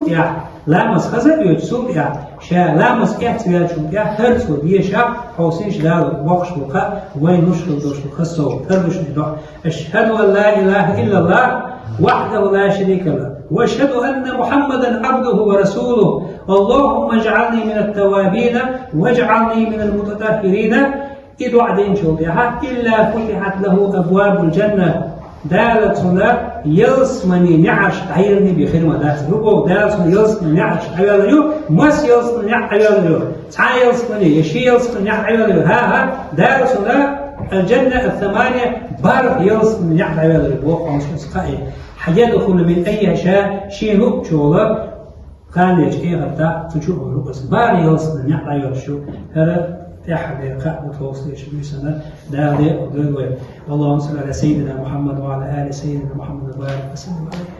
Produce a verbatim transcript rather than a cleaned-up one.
тӀехьа, ламаз хаза а йойтуш, цул тӀехьа, ша ламаз эцна ваьллачул тӀехьа, хӀара цо дешахь, хьо сийча Дала боккхуш болу кхаъ, вайн луш хила долуш долу хаза совгӀат, хӀара луш ду. أشهد أن لا إله إلا الله وحده لا شريك له، وأشهد أن محمدا عبده ورسوله، اللهم اجعلني من التوابين واجعلني من المتطهرين. И дуӀа динчул тӀаьхьа, إلا فتحت له أبواب الجنة, Дала цунна ялсаманин неӀарш дӀаелларг хир ма дац. Хьуна Дала цунна ялсаманин неӀарш дӀаеллар ю, маса ялсаманин неӀ дӀаеллар ю? Цхьа ялсаманин, я ши ялсаманин неӀ дӀаеллар ю? ХӀан-хӀа, Дала цунна الجنة الثمانية, бархӀ ялсаманин неӀ дӀаеллар ю, боху Ӏалам шайх. Хьа, يدخل من أيها شاء, шена луъучу гӀуллакх, кхана дечу эхартахь цу чу а вахар ву иза. БархӀ ялсаманин неӀ дӀайоьллуш ю, хӀара тӀаьххьара дерг кхаъ ду тховсалеш буьйсанна, Дала декъал дойла вай. اللهم صل على سيدنا محمد وعلى آل سيدنا محمد وبارك وسلم عليه.